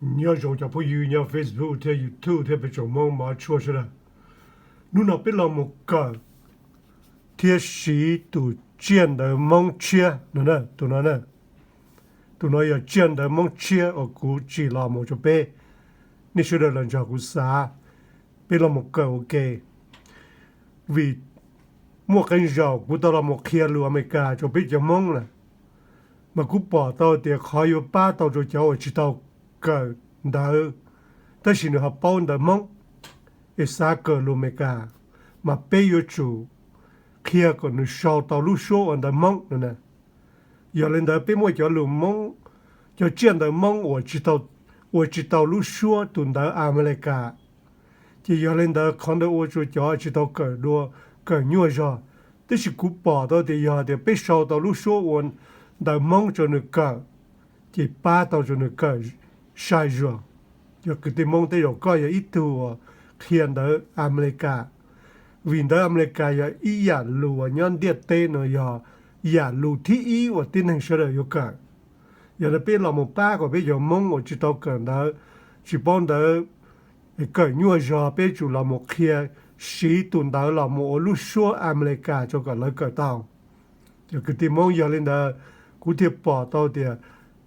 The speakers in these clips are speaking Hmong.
Nyob zoo cov phooj ywg nyob Facebook thiab YouTube thiab peb tsoom Hmoob mov tshua sawv daws. Hnub no peb los mus kawm thiab siv tus tsiaj ntawv Hmoob tshiab no, tus no na. Tus no yog tsiaj ntawv Hmoob tshiab uas kuv tsim los mus rau peb, nej sawv daws los nrog kuv xav, peb los mus kawm ua ke. Vim muaj qee zaum kuv tau los mus qhia lus Amelikas rau peb cov Hmoob lawm, mas kuv pom tau tias qhov yuav pab tau rau cov uas tsis tau kawm ntawv, tab sis nws ho paub ntawv Hmoob es xav kawm lus Amelikas, mas peb yuav tsum qhia kom nws sau tau lub suab ua ntawv Hmoob no na. Yog li ntawd peb muaj cov lus Hmoob, cov tsiaj ntawv Hmoob uas tsis tau lub suab tus ntawv Amelikas, ces yog li ntawd qhov ntawd ua rau cov tsis tau kawm dua kawm nyuaj zog. Tab sis kuv pom tau tias yog tias peb sau tau lub suab ua ntawv Hmoob rau nws kawm, ces pab tau rau nws kawm sai zuag. Yog kwv tij Hmoob tej zaum koj yog ib tug uas qhia ntawv Amelikas, vim ntawv Amelikas yog ib yam lus uas nyob ntiaj teb no yog yam lus thib ib uas tib neeg sawv daws yuav kawm. Yog li peb los mus pab kom peb cov Hmoob uas tsis tau kawm ntawv, tsis paub ntawv, kawm nyuaj zog, peb tsum los mus qhia siv tus ntawv los mus ua lub suab Amelikas rau kom lawv kawm tau. Cov kwv tij Hmoob, yog li ntawd kuv thiaj pom tau tias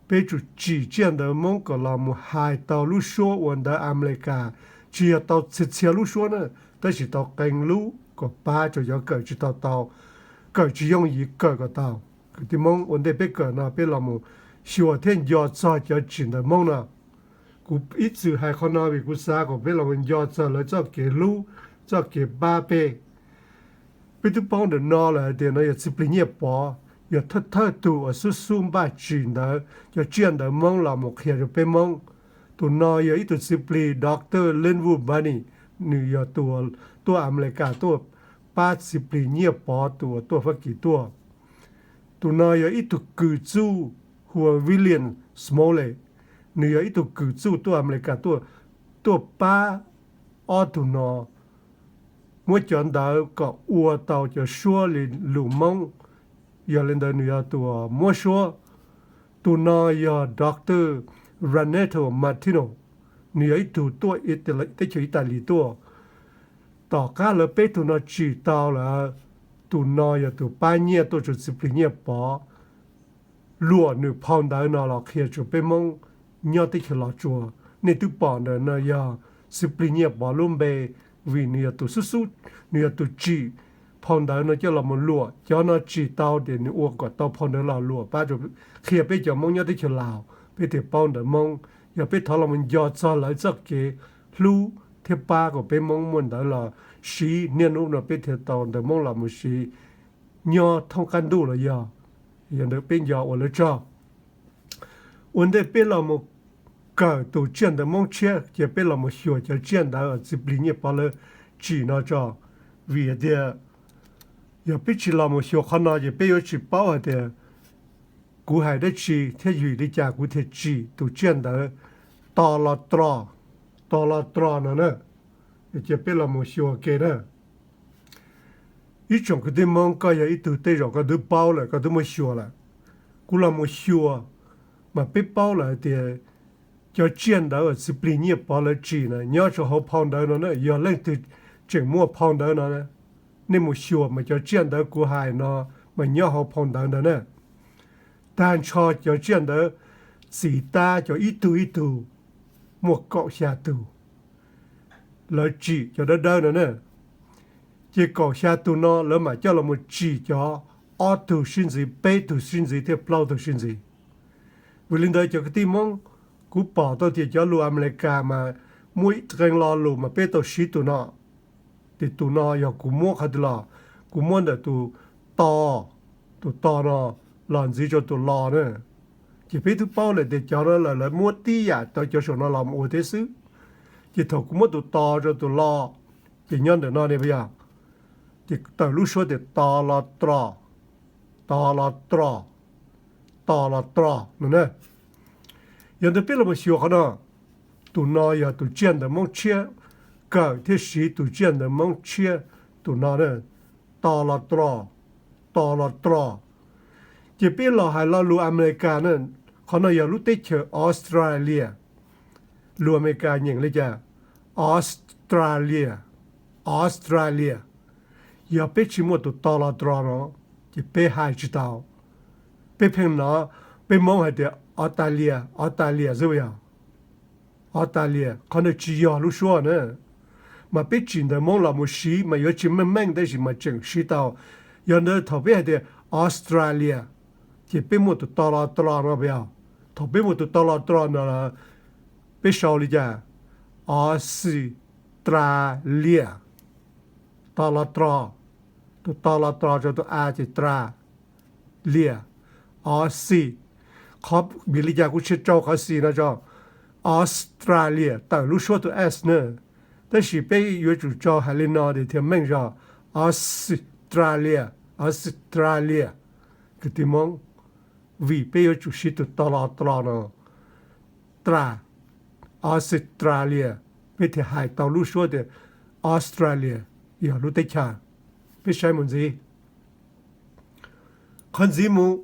peb tsum tsim tsiaj ntawv Hmoob kom los mus hais tau lub suab ua ntawv Amelikas, tsis yog tau txhia txhia lub suab na, tab sis tau qee lub kom pab rau cov kawm tsis tau tau, kawm tsis yooj yim kawm kom tau. Kwv tij Hmoob, ua ntej peb kawm no peb los mus xyuas thiab nco txog cov tsim ntawv Hmoob no. Kuv ib txwm hais qhov no vim kuv xav kom peb los mus nco txog lawv txoj kev hlub, txoj kev pab peb. Peb twb paub ntawm no lawm hais tias no yog Txiv Plig Nyiaj Pov, yog thawj thawj tug uas xub xub npaj tsim ntawv cov tsiaj ntawv Hmoob los mus qhia rau peb Hmoob. Tus no yog ib tug txiv plig Doctor Linwood Bunny, nws yog tus tuaj Amelikas tuaj pab Txiv Plig Nyiaj Pov tus uas tuaj Fab Kis tuaj. Tus no yog ib tug kws txuj hu ua William Smollett, nws yog ib tug kws txuj tuaj Amelikas tuaj, tuaj pab ob tug no muab cov ntawv kom ua tau cov suab li lus Hmoob. Yog li ntawd nws yog tus muab suab. Tus no yog Doctor Renato Martino, nws yog ib tug tuaj teb chaws Italis tuaj. Tom qab lawv peb tug no tsim tau lawm, tus no yog tus pab nyiaj tuaj rau Txiv Plig Nyiaj Pov luam nws phau ntawv no los qhia rau peb Hmoob nyob teb chaws Los Tsuas. Nej twb pom ntawm no yog Txiv Plig Nyiaj Pov lub npe, vim nws yog tus xub xub, nws yog tus tsim phau ntawv no coj los mus luam. Cov no tsim tau ces nws ua kom tau phau ntawv los luam pab rau, qhia peb cov Hmoob nyob teb chaws Laus peb thiaj paub ntawv Hmoob. Yog peb thov los mus nco txog lawv txoj kev hlub thiab pab kom peb Hmoob muaj ntawv los siv, niaj hnub no peb thiaj tau ntawv Hmoob los mus siv nyob thoob qab ntuj los yog, yog ntawd peb nco ua lawv tsaug. Ua ntej peb los mus kawm tus tsiaj ntawv Hmoob tshiab, ces peb los mus xyuas cov tsiaj ntawv Txiv Plig Nyiaj Pov lawv tsim no tso. Vim hais tias yog peb tsis los mus xyuas qhov no ces peb yuav tsis paub hais tias kuv hais dab tsi thiab vim li cas kuv thiaj tsim tus tsiaj ntawv To Lo Tro, To Lo Tro no na. Ces peb los mus xyuas ke na. Ib tsoom kwv tij Hmoob, koj yog ib tug tej zaum koj twb paub lawm, koj twb muab xyuas lawm. Kuv los mus xyuas mas peb paub lawm hais tias cov tsiaj ntawv uas Txiv Plig Nyiaj Pov lawv tsim na nyob rau hauv phau ntawv no na, yog leej twg tseem muaj phau ntawv no, nej mus xyuas mas cov tsiaj ntawv kuv hais no mas nyob hauv phau ntawv ntawd na. Tag nrho cov tsiaj ntawv txiv tab cov ib tug ib tug muaj kaum xya tug. Lawv tsim cov dawb dawb no na, ces kaum xya tug no lawv mam coj los mus tsim cov ob tug sib ntxiv, peb tug sib ntxiv thiab plaub tug sib ntxiv. Vim li ntawd cov kwv tij Hmoob, kuv pom tau tias cov lus Amelikas mas muaj ib qee lo lus mas peb tau siv tus no. Ces tus no yog kuv muab qhov twg los, kuv muab ntawm tus to, tus to no los ntxiv rau tus lo na. Ces peb twb paub lawm tias cov no lawv muab tib yam tau cov saum no los ua thiab xwb. Ces thaum kuv muab tus to rau tus lo, ces nyob ntawm no ne, yog, ces tawm lub suab tias To Lo Tro, To Lo Tro, To Lo Tro no na. Yog ntawd peb los mus xyuas qhov no, tus no yog tus tsiaj ntawv Hmoob tshiab, kawm thiab siv tus tsiaj ntawv Hmoob tshiab, tus no na, To Lo Tro, To Lo Tro. Ces peb los hais lo lus Amelikas na, qhov no yog lub teb chaws Australia. lus Amelikas nyeem li cas? Australia, Australia. Yog peb tsis muaj tus to lo tro no, ces peb hais tsis tau. Peb pheej hnov peb Hmoob hais tias Australia, Australia xwb yog Australia, qhov ntawd tsis yog lub suab na. Mas peb tsim ntawv Hmoob los mus siv mas yuav tsis meej meej tab sis mas tseem siv tau. Yog ntawd thaum peb hais tias Australia, ces peb muaj tus to lo tro no puas yog? Thaum peb muaj tus to lo tro no, peb sau li cas? Australia. To lo tro, tus to lo tro rau tus a ces tra, lia, Aussie. Qhov vim li cas kuv tsis rau qhov xi no tso? Australia tawm lub suab tus s na. Tab sis peb yuav tsum tso hais li no ces thiaj meej zog. Australia, Australia. Kwv tij Hmoob, vim peb yuav tsum siv tus to lo tro no, tra, Australia, peb thiaj hais tau lub suab tias Australia yog lub teb chaws. Peb saib mus ntxiv. Qhov ntxiv mus,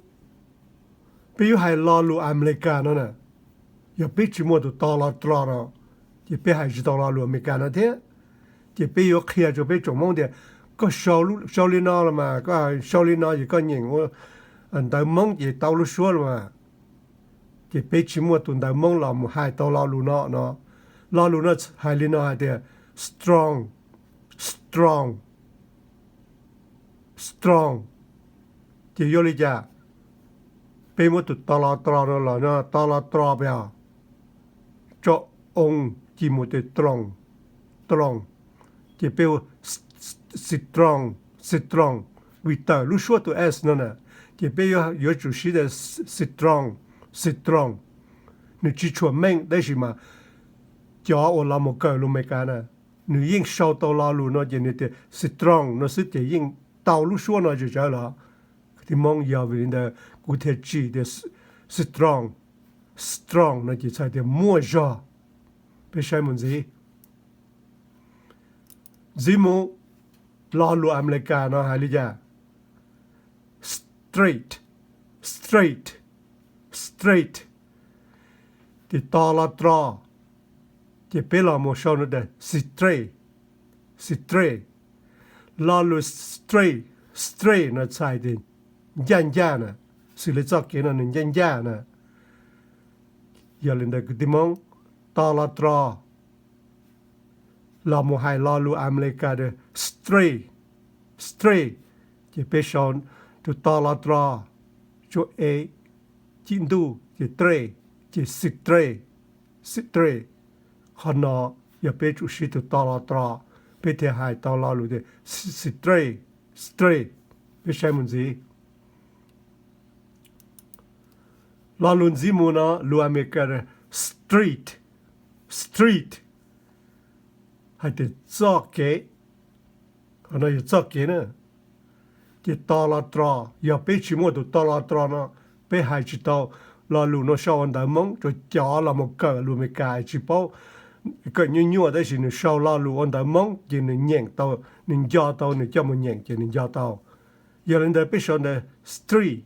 peb yuav hais lo lus Amelikas no na, yog peb tsis muaj tus to lo tro no, ces peb hais tsis tau lo lus Amelikas no thiab. Ces peb yuav qhia rau peb tsoom Hmoob tias koj sau li no los mas, koj sau li no ces koj nyeem ua ntawv Hmoob ces tau lub suab los mas. Ces peb tsis muaj tus ntawv Hmoob los mus hais tau lo lus no no. Lo lus no hais li no hais tias strong, strong, strong. Ces yuav li cas? Peb muab tus to lo tro no los no, to lo tro peb os, tso oo ci mus tias strong, strong. Ces peb ua strong, strong, vim tawm lub suab tus s no na, ces peb yuav tsum siv tias strong, strong. Nws tsis tshua meej tab sis mas cov uas los mus kawm lus Amelikas na, nws yeej sau tau lo lus no ces nws tias strong no xwb ces yeej tau lub suab no tsawv tsawv los. Kwv tij Hmoob, yog vim li ntawd kuv thiaj tsim tias strong, strong no ces txhais tias muaj zog. Peb saib mus ntxiv. Ntxiv mus, lo lus Amelikas no hais li cas? Straight, straight, straight. Ces to lo tro, ces peb los mus sau no tias straight, straight. Lo lus straight, straight no txhais tias ncaj ncaj na, xws li txoj kev no nws ncaj ncaj na. Yog li ntawd kwv tij Hmoob, to lo tro los mus hais lo lus Amelikas tias straight, straight, ces peb sau tus to lo tro, tsuas e cim ntuj ces straight, ces straight, straight. Qhov no yog peb tsum siv tus to lo tro, peb thiaj hais tau lo lus tias straight, straight. Peb saib mus ntxiv. Lo lus ntxiv mus no lus Amelikas street, street, hais tias txoj kev. Qhov no yog txoj kev na. Ces to lo tro, yog peb tsis muaj tus to lo tro no, peb hais tsis tau lo lus no sau ua ntawv Hmoob rau cov los mus kawm lus Amelikas tsis paub, kawm nyuaj nyuaj tab sis nws sau lo lus ua ntawv Hmoob ces nws nyeem tau, nws nco tau, nws coj mus nyeem ces nws nco tau. Yog li ntawd peb sau ntawv street,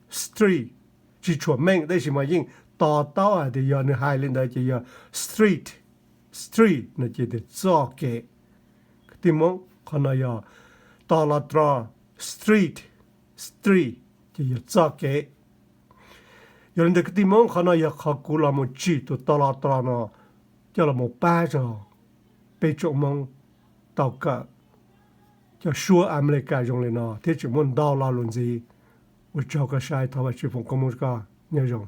street, tsis tshua meej tab sis mas yeej to taub hais tias yog nws hais li ntawd ces yog street, street no ces tias txoj kev. Kwv tij Hmoob, qhov no yog to lo tro, street, street, ces yog txoj kev. Yog li ntawd kwv tij Hmoob, qhov no yog qhov kuv los mus tsim tus to lo tro no coj los mus pab rau peb tsoom Hmoob tau kawm cov suab Amelikas zoo li no thiab tseem muaj ntau lo lus ntxiv. Ua tsaug koj saib, thov Vajtswv foom koob hmoov rau koj, nyob zoo.